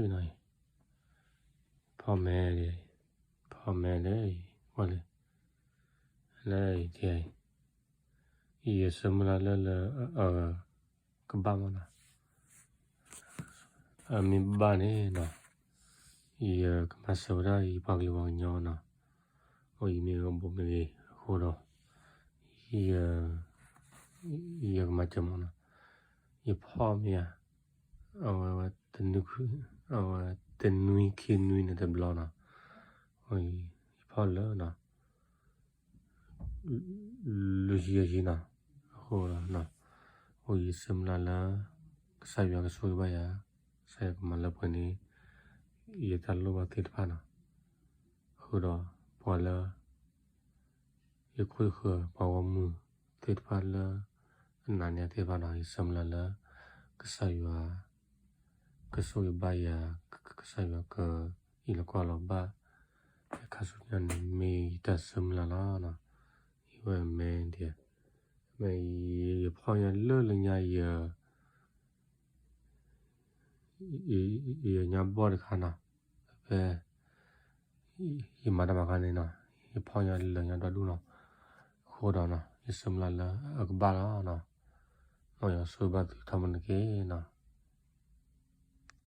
နီၤ, ဖီၣ်မဲ, ဖီၣ်မဲလၢ, ဝဲလၢ, လၢ, ယဆၢမုၢ်လၢ်လၢ, ကဘၣ်မနီၤ, အမ့ၢ်ဘၣ်န့ၣ်နီၤ, ယကမၤစၢၤဝဲဒၣ်ယပှၤကလုာ်ပှၤကညီနီၤ, အိၣ်ယမ့ၢ်ဂ့ၤဘိမ့ၢ်ဂ့ၤအဃိဒီး, ယကမၤစၢၤမနီၤ, ယဖီၣ်မ့ၢ်ဧါ, အဝဲ, အဝဲတနွံခံနွံန့ၣ်တဘျီနီၤ, ယဖီၣ်လၢနီၤ လွံၢ်ဆံယဲၢ်ဆံနီၤ, အဃိဒီး, အိၣ်ယဆၢမုၢ်လၢ်လၢ, ကစၢ်ယွၤကဆိၣ်ဂ့ၤဘၣ်ယၤ, ကစၢ်ယွၤကမၤလၢပှဲၤန့ၣ်, ယတၢ်လိၣ်ဘၣ်သ့ၣ်တဖၣ်နီၤ, အဃိဒီး, ပှၤလၢ ယခိၣ်ယဃၢၤပှၤဂီၢ်မုၢ်သ့ၣ်တဖၣ်လၢ အနာ်န့ၢ်သ့ၣ်တဖၣ်နီၤ, ယဆၢမုၢ်လၢ်လၢ ကစၢ်ယွၤ ကဆိၣ်ဂ့ၤဘၣ်ယၤ, ကစၢ်ယွၤကအံးလီၤကွၢ်လီၤဘၣ် အခါဆူညါန့ၣ် မ့ၢ်ယတၢ်ဆၢမုၢ်လၢ်လီၤ. ယဝဲမ့ၢ်ဒ်, မ့ၢ်ယဖီၣ်ညါလၢလၢညါယ ယညါဘီၣ်တခါနီၤ, ဖဲ ယမၤတၢ်မၤခါန့ၣ်နီၤ, ယဖီၣ်ညါလၢညါဒီဒူၣ်နီၤ, အဃိဒီးနီၤ ယဆၢမုၢ်လၢ်လၢအကဘၣ်လီၤနီၤ, မ်ယွၤဆိၣ်ဂ့ၤဘၣ်သုထီဘိန့ၣ်တက့ၢ်နီၤ.